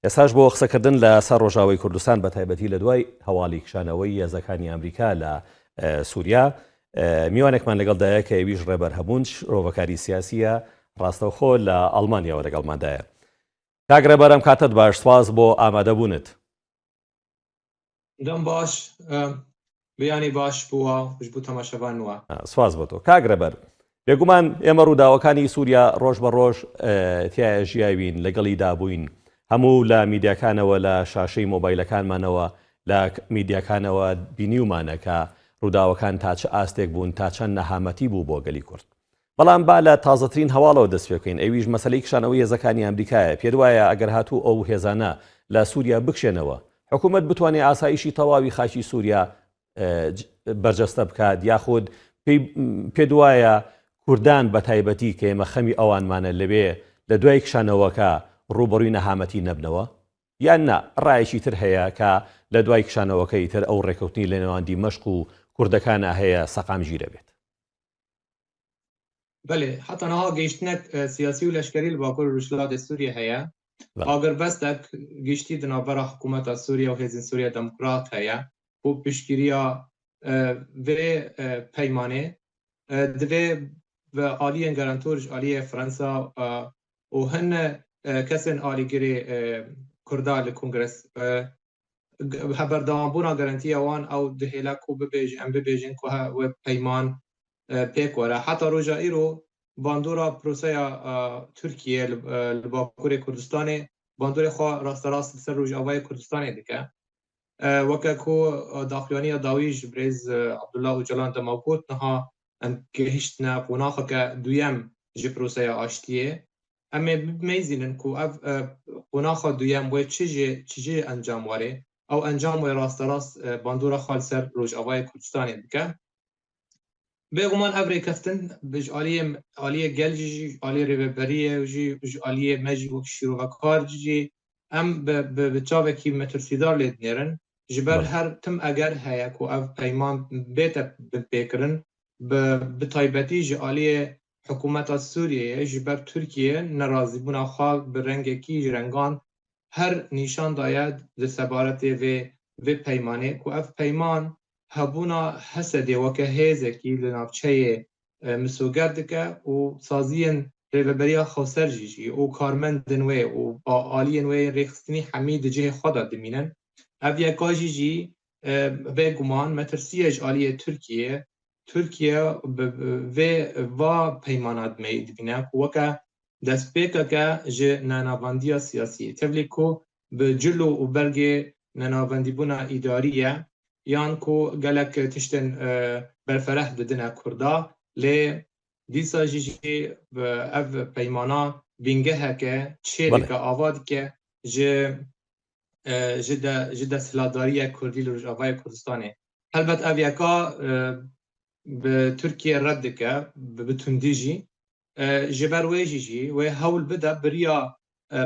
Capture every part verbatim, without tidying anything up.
ئێستاش بۆ قسەکردن لە سەر ڕۆژاوای کوردستان، بە تایبەتی لە دوای هەواڵی کشانەوەی هێزەکانی ئەمریکا لە سووریا، میوانێکمان لەگەڵدایە کە ئەویش ڕێبەر هەبوون، شرۆڤەکاری سیاسیە، ڕاستەوخۆ لە ئەڵمانیاوە لەگەڵماندایە. کاک ڕێبەر، ئەم کاتت باش، سپاس بۆ ئامادەبوونت. دەم باش، بیانی باش بووە خوش بوو تەماشەوان وە. سپاس بۆ تۆ کاک ڕێبەر. بێگومان ئێمە ڕووداوەکانی سووریا ڕۆژ بە ڕۆژ تیایە ژیاوین، لەگەڵی دابووین. هەموو لە میدیاکانەوە، لە شاشەی مۆبایلەکانمانەوە، لە میدیاکانەوە بینیومانە کە ڕووداوەکان تا چ ئاستێک بوون، تا چەند نەهامەتی بوو بۆ گەلی کورد. بەڵام با لە تازەترین هەواڵەوە دەست پێ بکەین، ئەویش مەسەلەی کشانەوەی هێزەکانی ئەمریکایە. پێت وایە ئەگەر هاتوو ئەو هێزانە لە سووریا بکشێنەوە، حکوومەت بتوانێ ئاسایشی تەواوی خاکی سووریا بەرجەستە بکات، یاخود پێت وایە کوردان بە تایبەتی کە ئێمە خەمی ئەوانمانە لەوێ، لە دوای کشانەوەکە ڕووبەڕووی نەهامەتی نەبنەوە؟ یان نا، ڕایەکی تر هەیە کە لە دوای کشانەوەکە ئیتر ئەو ڕێکەوتنی لە نێوان دیمەشق و کوردەکانە هەیە سەقامگیرە بێت؟ Belê, heta niha gihiştinek siyasî û leşkerî li Bakur û Rojhilatê Sûriyê heye. Agirbestek giştî di navbera hikûmeta Sûriye û Hêzên Sûriya Demokrat heye ku piştgiriya vê peymanê divê bi aliyên garantor ji aliyê Fransa û hin kesên alîgirê Kurda li Kongres heberdewambûna garantiya wan ew dihêle ku bibêj-, em bibêjin ku he, wê peyman pêk were. Heta roja îro bandora proseya Tirkiye li, li Bakurê Kurdistanê bandorê xwe rasterast li ser Rojavayê Kurdistanê dike. Weke ku daxuyaniya dawî ji birêz Abdullah Ocalan dema got, niha em gihiştine qonaxeke duyem ji proseya aştiyê. Em ê bimeyzînin ku ev qonaxa duyem wê çi jê, çi jê encam were. Ew encam wê rasterast bandora xwe li ser Rojavayê Kurdistanê bike. Bêguman ev rêkeftin bi ji aliyê, aliyê gel jî, ji aliyê rêveberiyê jî, ji aliyê me jî wek şîrovekar jî em bi, bi, bi çavekî metirsîdar lê dinêrin. Ji ber her tim eger heye ku ev peyman bête binpêkirin, bi, bi taybetî ji aliyê hikûmeta Sûriyeyê ji ber Tirkiye nerazîbûna xwe bi rengekî ji rengan her nîşan daye di sebaretê vê, vê peymanê ku ev peyman hebûna Hesedê weke hêzekî li navçeyê misoger dike û saziyên Rêveberiya Xweser jî jî û karmendên wê û aliyên wê yên rêxistinî hemî di cihê xwe de dimînin. Ev yeka jî jî bêguman metirsiyê ji aliyê Tirkiye, Tirkiye bi vê va peymana dimey-, dibîne ku weke destpêkeke ji nenavendiya siyasî, tevlî ku bi cilo û bergê nenavendîbûna îdarî ye, yan ku gelek tiştên berfereh didine Kurda, lê dîsa jî jî ev peymana bingeheke çê dike, ava dike ji ji de, ji desthilatdariya Kurdî li Rojavayê Kurdistanê. Helbet ev yeka bi Tirkiye red dike, bi, bi tundî jî. Ji ber wê jî jî wê hewl bide bi riya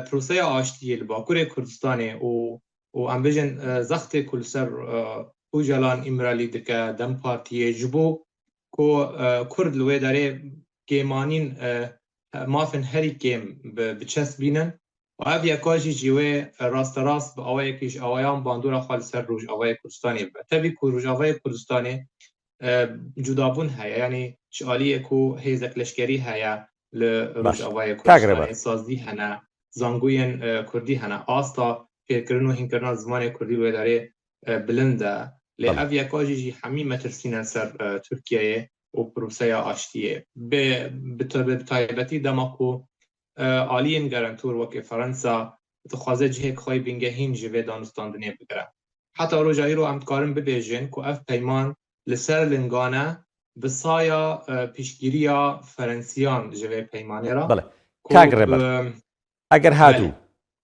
proseya aştiyê li Bakurê Kurdistanê û, û em bêjin zextê ku li ser Ocalan, Îmralî dike, DEM Partiyê, ji bo ku Kurd li wê derê kêmanîn, mafên herî kêm bi, bi çest bînin. Û ev yeka jî ji wê rasterast bi awayekî ji awayan bandora xwe li ser Rojavayê Kurdistanê bibe. Tevî ku Rojavayê Kurdistanê cudabûn heye, yanî ji aliyê ku hêzek leşkerî heye li Rojavayê Kurdistanê, sazî hene, zangûyên Kurdî hene, asta fêrkirin û hînkirina zimanê Kurdî li wê derê bilind e. Lê ev yeka jî jî hemî metirsîne ser Tirkiyeyê û proseya aştiyê. Bi, bi, bi taybetî dema ku aliyên garantor wekî Fransa dixwaze cihek xwe yê bingehîn ji vê danûstandinê bigire. Heta roja îro em dikarin bibêjin ku ev peyman li ser lingan e bi saya piştgiriya Ferensiyan ji vê peymanê re. Belê. Kak Reber, eger hatû,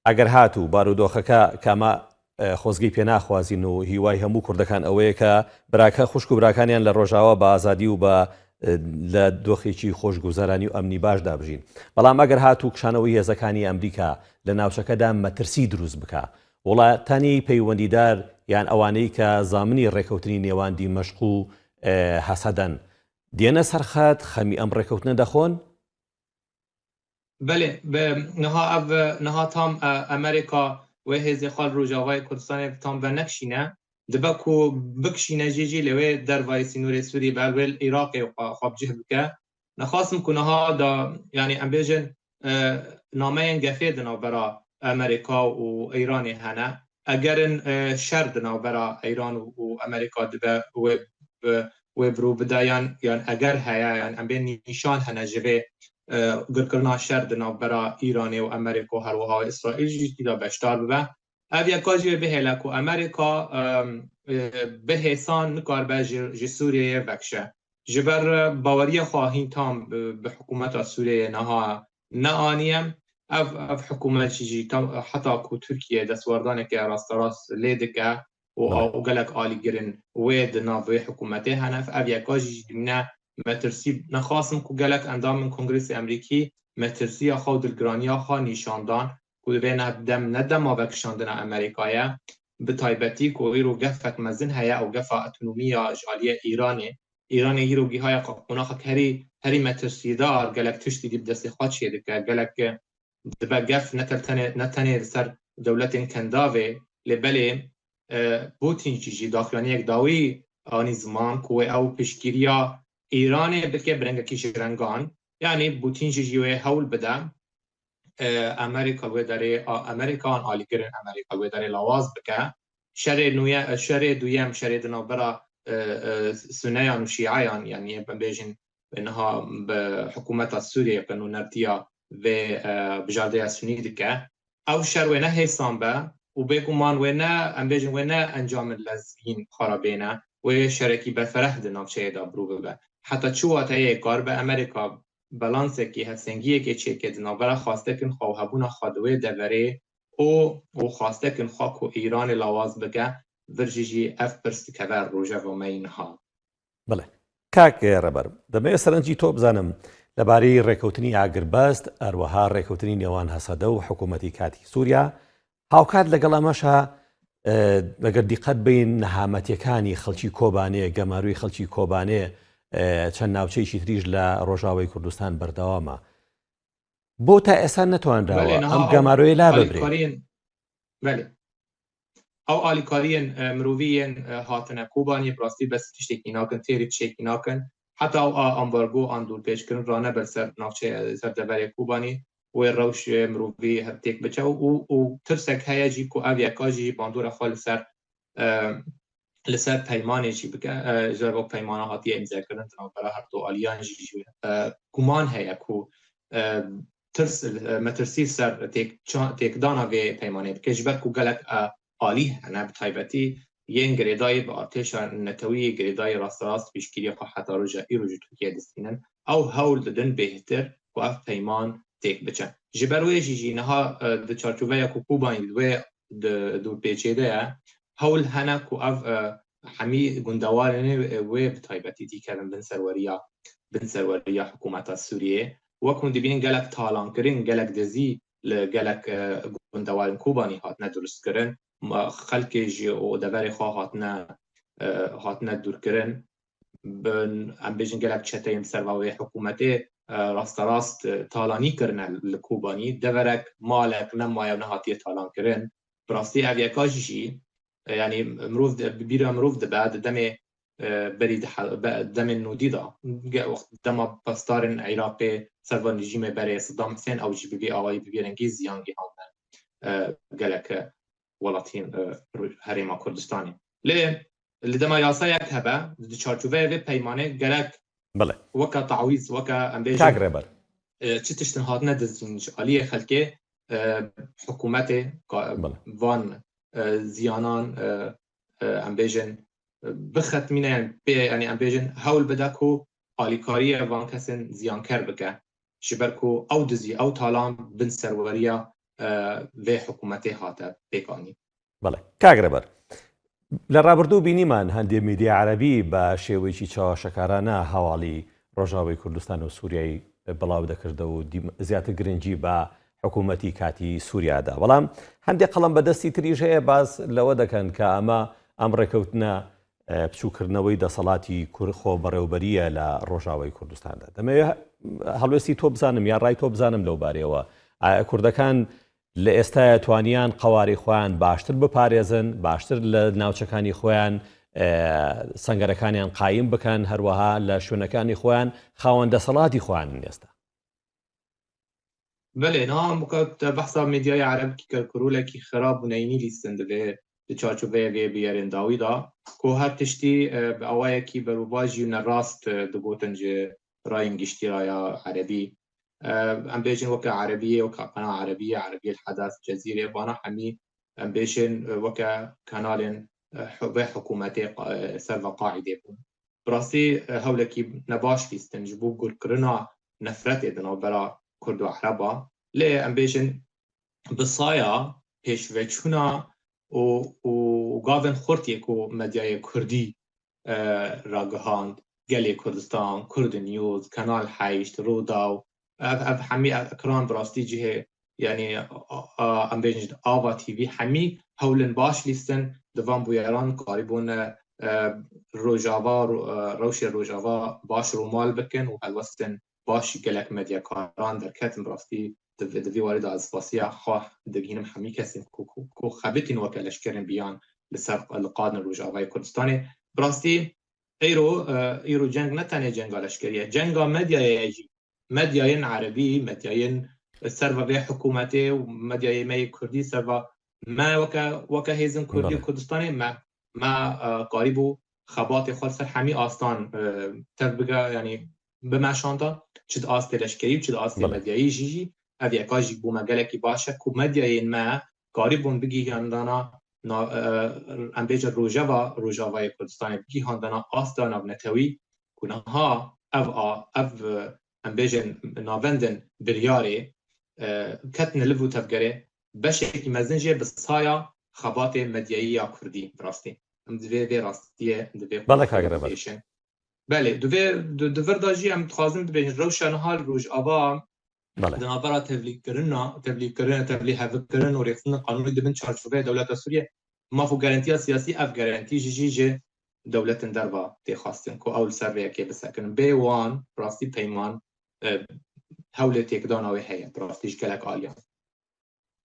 eger hatû barûdoxeke kama xwezgî pê naxwazîn û hîway hemû kurdەکان ئەوەیە کە براکە خوشک و براکانیان لە ڕۆژاوا بە ئازادی و بە لە دۆخێکی خۆشگوزەرانی و ئەمنی باشدا بژین. بەڵام ئەگەر هاتوو کشانەوەی هێزەکانی ئەمریکا لە ناوچەکەدا مەترسی دروست بکا، وڵاتانی پەیوەندیدار یان ئەوانەی کە زامنی ڕێکەوتنی نێوان دیمەشق و هەسەدەن دێنە سەرخەت، خەمی ئەم ڕێکەوتنە دەخۆن؟ Belê, niha ev, niha tam Amerîka wê hêzê xwe li Rojavayê Kurdistanê tam venekişîne, dibe ku bikişîne jî jî lê wê dervayê sînorê Sûriyê be, wê li Iraqê xwe, xwe bi cih bike. Nexwasim ku niha da, yanî em bêjin, e, nameyên gefê di navbera Amerîka û Îranê hene. Egerin, e, şer di navbera Îran û, û Amerîka dibe wê bi, wê bi rû bide yan, yan eger heye, yan em bên nîşan hene ji vê, e, girkirina şer di navbera Îranê û Amerîka û her wiha Îsraîl jî tî de beşdar bibe. Ev yeka jî wê bihêle ku Amerîka, em, e, bi hêsan nikaribe ji, ji Sûriyeyê vekişe. Ji ber, e, baweriya xwe hîn tam bi, bi hikûmeta Sûriyeyê niha neaniye. Ev, ev hikûmet jî, jî tam, heta ku Tirkiye destwerdaneke rasterast lê dike û, Belê. û gelek alîgirin wê di nav wê hikûmetê hene. Ev yeka jî, jî dimîne metirsî. Nexwasim ku gelek endamên Kongresa Amerîkî metirsiya xwe û dilgiraniya xwe nîşan dan ku divê ne dem ne dema vekişandina Amerîka ye. Bi taybetî ku îro gefek mezin heye û gefa otonomiya ji aliyê Îranê. Îranê îro gihaya qonaxek herî, herî metirsîdar, gelek tiştî dî bi destê xwe çêdike, gelek dibe gef ne te-, tenê, ne tenê li ser dewletên Kendavê, lê belê, e, Putin jî, jî daxuyaniyek dawî anî ziman ku wê ew piştgiriya Îranê bike bi rengekî ji rengan. Yanî Putin jî, jî wê hewl bide, e, Amerîka li wê derê, a, Amerîka an alîkirin Amerîka li wê derê lawaz bike. Şerê nûye, şerê duyem, şerê di navbera, e, e, Suneyan û Şîeyan, yanî em bêjin niha bi hikûmeta Sûriyê bi nûnertiya vê, e, bijardeya Sunî dike. Ew şer wê ne hêsan be û bêguman wê ne, em bêjin wê ne encamên lezgîn xwe re bêne, wê şerekî berfereh di navçeyê de bi rû bibe. Heta çi wateyê karibe Amerîka balansekî, hevsengiyekê çêke di navbera xwastekên xwe û hebûna xwe di wê deverê û, û xwastekên xwe ku Îranê lawaz bike, vir jî jî ev pirs dikeve rojeva me yî niha. Belê. Kak Reber, دەمەوێت سەرنجی تۆ بزانم لەبارەی ڕێکەوتنی ئاگربەست، هەروەها ڕێکەوتنی نێوان هەسەدە و حکوومەتی کاتی سووریا. هاوکات لەگەڵ ئەمەشە، ئە، ئەگەر دیقەت بین نەهامەتیەکانی خەڵکی کۆبانێ، گەماروی خەڵکی کۆبانێ، ئە، چەند ناوچەیەکی تریش لە ڕۆژاوای کوردستان بەردەوامە. بۆ تا ئێستا نەتوانراوە بەڵێ، نەها ئەم ئەو گەمارۆیە لا ببرێ. ئالیکاریین، بەڵێ. ئەو ئالیکاریین، ئە، مرۆڤیین، ئە، هاتنە کۆبانێ، بڕاستی بەس تشتێکی ناکەن، تێری تشتێکی ناکەن. حتا ئەو ئا-، ئەمبارگۆ ئان دوورپێچکردن ڕانەبەر سەر ناوچەیە، سەر دەڤەرێ کۆبانێ، وێ ڕەوش، ئە، مرۆڤی هەر تێک بچە و، و، و ترسێک هەیە جی کو ئەو یەکا جی باندۆرە خۆ لەسەر، ئە، لەسەر پەیمانێکی بکە، ئە، جەر بۆ پەیمانە هاتیە ئیمزاکردن، دناوبەرە هەردوو ئالیان جی، جی، ئە، گومان هەیە کو، ئە، ترس، ئە، مەترسی سەر تێک-، چا-، تێکدانا vê پەیمانێ بکە، ji ber ku gelek، ئە، ئالی هەنە، bi taybetî yên girêdayî bi artêşa netewî yê girêdayî rasterast piştgirî xwe heta roja îro ji Tirkiye distînin. Ew hewl didin bêhtir ku ev peyman têk biçe. Ji ber wê jî jî niha, e, di çarçoveya ku Kobanî li wê di, di pêçê de ye, hewl hene ku ev, e, hemî gundewarên wê bi taybetî tîkevin bin serweriya, bin serweriya hikûmeta Sûriyê. Wek hûn dibînin gelek talankirin, gelek dizî li gelek, e, gundewarên Kobanî hatine durustkirin. Ma-, xelkê ji û deverê xwe hatine, e, hatine dûrkirin. Bin, em bêjin gelek çeteyên serva wê hikûmetê, e, rasterast, e, talanî kirine li Kobanî. Deverek, malek nemaye û nehatiye talankirin. Bi rastî ev yeka jî, e, yanî mirov di, bi bîra mirov dibe, di demê, e, berî di he-, be-, demên nodî de, ge-, wext dema pestarên Iraqê serva rejîmê berê Saddam Husên, ew jî bi vî awayî, bi vî rengî ziyan gihane, e, gelek, e, welatiyên, e, Herêma Kurdistanê. Lê li dema yasayek hebe, di çarçoveyê vê peymanê gerek Belê. weke tawîz, weke em bêjin, Kak Rêber. e, çi tiştin hatine dizîn ji aliyê xelkê, e, hikûmetê ka-, Belê. van, e, ziyanan, e, e, em bêjin, e, bixetmîne, yan pê, yanî em bêjin hewl bide ku alîkariye van kesên ziyanker bike. Ji ber ku ew dizî, ew talan bin serweriya, e, vê hikûmetê hate pêkanîn. بەڵێ. کاک ڕێبەر، لە ڕابردوو بینیمان هەندێک میدیا عەرەبی بە شێوەیەکی چاوەشەکارانە هەواڵی ڕۆژاوای کوردستان و سووریای بڵاو دەکردەوە و دیم-، زیاتر گرنگی بە حکوومەتی کاتی سووریادا. بەڵام هەندێک قەڵەم بەدەستی تریش هەیە باس لەوە دەکەن کە ئەمە، ئەم ڕێکەوتنە، ئە، بچووکردنەوەی دەسەڵاتی کور-، خۆ بەڕێوەبەریە لە ڕۆژاوای کوردستاندا. دەمەوێت هەڵوێستی تۆ بزانم یا ڕای تۆ بزانم لەو بارەیەوە. ئایا کوردەکان لە ئێستایا توانیان قەوارەی خۆیان باشتر بپارێزن، باشتر لە ناوچەکانی خۆیان سەنگەرەکانیان قایم بکەن، هەروەها لە شوێنەکانی خۆیان خاوەن دەسەڵاتی خۆیان ئێستا. بەێ نام بکە تە بەحسا میدیای عربکی کە کرولێکی خراپ و نینی لیستن دەبێ لە چارچوبەیە بێ بێرێن داویدا کۆ هەر تشتی بە ئەوەیەکی بەروباژی و نەڕاست دەگوتن جێ ڕاین گشتی ڕایە عربی ئەم بێژن وەکە عربیە وەکە قەنا عربیە عربیە حداث جزیرە بانە هەمی ئەم بێژن وەکە کەنالێن بە حکوومەتێ سەر بە قاعدێ بوون بڕاستی هەولێکی نەباش بیستن ji bo gurkirina nefretê di navbera Kurd û Ereba lê em bêjin bi saya pêşveçûna û û gavên xurt yê ku medyayê Kurdî ragihand, Gelê Kurdistan, Kurd News, Kanal Heşt, Rûdaw, ev ev hemî ev ekran bi rastî cihê yanî em bêjin ava T V hemî hewlin baş lîstin di van bûyeran karîbûn Rojava rewşê Rojava baş rûmal bikin û helwestin baş gelek medyakaran derketin bi rastî di vî warî de ez spasiya xwe digihînim hemî kesên ku xebitîn weke leşkerên biyan li ser li qadin Rojavayê Kurdistanê. Bi rastî Îro, îro ceng ne tenê cenga leşkerî ye, cenga medyayê ye jî. Medyayên erebî, medyayên ser ve vê hikûmetê û medyayê me yê kurdî ser ve me weke weke hêzên kurdî û Kurdistanê me me karîbû xebatê xwe li ser hemî astan tev bige, yanî bimeşanda, çi di astê leşkerî û çi di astê medyayî jî jî ev yeka jî bo me gelekî baş e ku medyayên me karîbûn bigihîyandana em bêjin rojeva Rojavayê Kurdistanê bigihîyandana asta navnetewî ku niha ev a ev em bêjin navendin biryarê ketine liv û tevgerê beşekî mezin jê bi saya xebatê medyayî ya kurdî bi rastî. Em divê vê rastiyê divê Belê kagire ber. Bêşin. Belê, divê di vir de jî em dixwazin dibêjin rewşa niha li Rojava Belê. Di navbera tevlîkirina, tevlîkirin, tevlî hevikkirin û rêxistina qanûnî di bin çarçoveya dewleta Sûriye maf û garantiya siyasî ev garantî jî jî ji dewletin derva tê xwestin ku ew li ser vê yekê bisekinin. Bê wan rastî peyman e, hewlê têkdana wê heye, bi rastî ji gelek aliyan.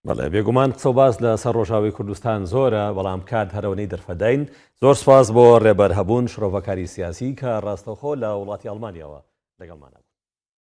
بەڵێ، بێگومان قسە و باس لە سەر ڕۆژاوی کوردستان زۆرە، بەڵام کات هەرەوەنی دەرفەدەین. زۆر سپاس بۆ ڕێبەر هەبوون، شرۆڤەکاری سیاسی کە ڕاستەوخۆ لە وڵاتی ئەڵمانیاوە لەگەڵمانە بوو.